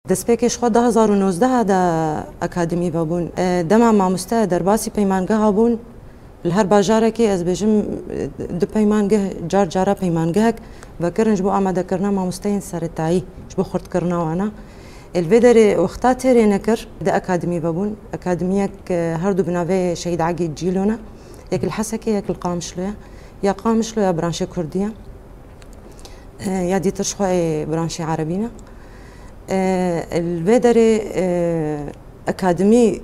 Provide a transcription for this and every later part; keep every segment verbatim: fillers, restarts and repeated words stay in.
Destpêkê ji xwe du hezar û nozdeh de akademî vebûn. E, dema mamoste derbasî peymangeha bûn, li her bajarekê ez bêjim, e, du peymangeh, car cara peymangehek vekirin ji bo amadekirina mamosteyên seretayî, ji bo xurtkirina wana. Ê, li vê derê wexta têrê nekir, di akademî vebûn. Akademiyek, e, her du bi navê Şehîd Agî Cîlo ne. Yek li Hesekê, yek li Qamişlo ye. Ya Qamişlo ya branşê kurdî ye. E, ya dîtir ji xwe ê branşê erebî ne. E, li vê derê, e, akademî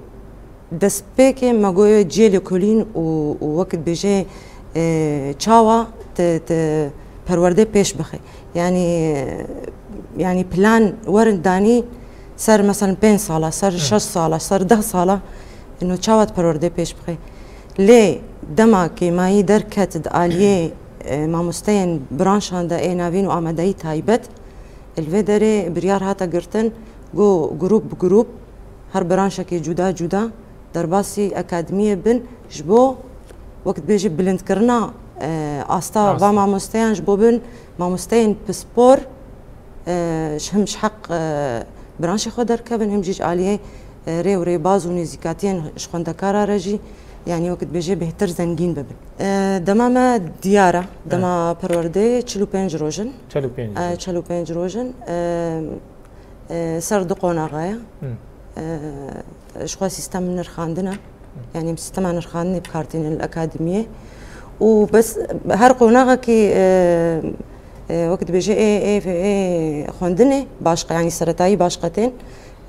destpêkê me goye cihê lêkolîn û, û wek dibêje, e, çawa te, te perwerdê pêş bixe. Yanî, yanî plan werin danî ser, meselen, pênc sala, ser şeş sala, ser deh sala, ino çawa te perwerdê pêş bixe. Lê dema kêmayî derket di aliyê, e, mamosteyên branşan de ê navîn û amadeyî taybet, li vê derê biryar hate girtin, ku grûp bi grûp, her branşekê cuda cuda, derbasî akademiyê bin, ji bo, wek dibêjî, bilindkirina, e, asta va mamosteyan, ji bo bin mamosteyên pispor, e, ji him ji heq, e, branşê xwe derkevin, him jî ji aliyê, e, rê û rêbaz û nêzîkatiyên ji xwendekara re jî, yanî wek dibêjê, bêhtir zengîn bibin. E, dema me diyar e, dema perwerdeyê çil û pênc roj in. Çil û pênc E, roj. Çil û pênc roj in. E, e, ser du qonaxa ye. E, ji xwe sîstem nirxandin e. Yanî em sîstema nirxandinê bi kar tînin li akademiyê. Û bes her qonaxekî, e, e, wek dibêje ê, ê, ê xwendinê başqe, yanî seretayî başqe tên,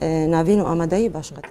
e, navîn û amadeyî başqe tên.